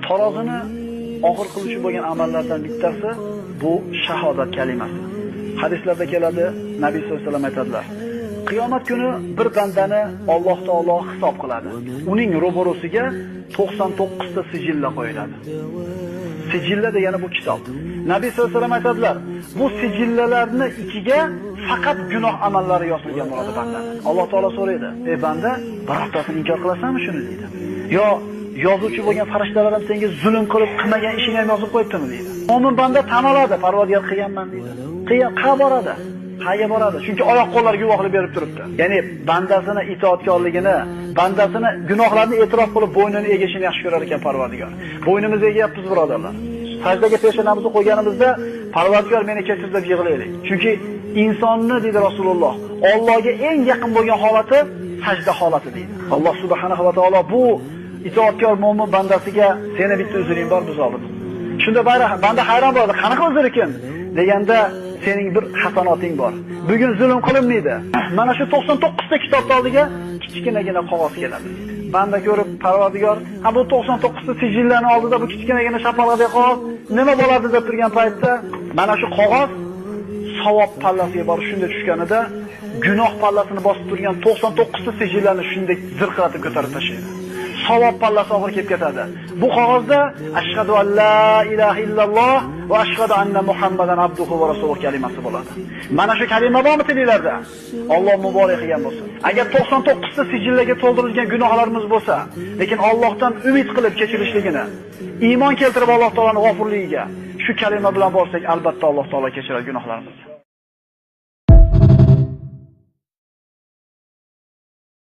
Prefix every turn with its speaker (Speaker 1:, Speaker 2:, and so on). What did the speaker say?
Speaker 1: Tarozini og'ir qiluvchi bo'lgan amallardan bittasi bu shahodat kalimasi. Hadislarda keladi, Nabiy sollallohu alayhi vasallam aytadilar: Qiyomat kuni bir bandani Alloh taolo hisob qiladi. Uning ro'barosiga 99 ta sijilla qo'yiladi. Sijilla degani bu kitob. Nabiy sollallohu alayhi vasallam aytadilar, bu sijillalarni ichiga faqat gunoh amallari yozilgan bo'ladi bandani. Alloh taolo so'raydi: "Ey banda, birortasini inkor qilasanmi shuni?" deydi. Yo yozuvchi bo'lgan farishtalar ham senga zulm qilib qilmagan ishingni ham yozib qo'yibdimi deydi. Mo'min banda tan oladi, Parvardigor qilganman deydi. Qiyan boradi. Qayga boradi? Chunki oyoq qo'llari guvohlik berib turibdi. Ya'ni bandasini itoatkorligini, bandasini gunohlarni e'tirof qilib bo'ynini egishini yaxshi ko'rar ekan Parvardigor. Bo'ynimizni egyapmiz birodarlar. Sajdaga peshonamizni qo'yganimizda Parvardigor meni kechir deb yig'laylik. Chunki insonni deydi Rasululloh, Allohga eng yaqin bo'lgan holati sajda holati deydi. Alloh subhanahu va taolo bu itoatkor mo'min bandasiga seni bitta uzring bor, biz oldik. Shunda banda hayron bo'ladi, qanaqa uzr ekan deganda sening bir hasanoting bor. Bugun zulm qilinmaydi. Mana shu 99 ta kitobning oldiga kichkinagina qog'oz keladi. Banda ko'rib Parvardigor, ha bu 99 ta sijillarning oldida bu kichkinagina shapaloqdek qog'oz nima bo'ladi deb turgan paytda mana shu qog'oz savob pallasiga borib shunday tushganida gunoh pallasini bosib turgan 99 ta sijillarni shunday zirqiratib ko'tarib tashlaydi. Savob pallasi og'ir kelib ketadi. Bu qog'ozda ashhadu an la ilaha illalloh va ashhadu anna Muhammadan abduhu va rasuluhu kalimasi bo'ladi. Mana shu kalima bormi tilinglarda? Alloh muborak qilgan bo'lsin. Agar 99 ta sijillarga to'ldirilgan gunohlarimiz bo'lsa, lekin Allohdan umid qilib kechirishligini, iymon keltirib Alloh taoloning g'ofurligiga shu kalima bilan borsak, albatta Alloh taolo kechiradi gunohlarimizni.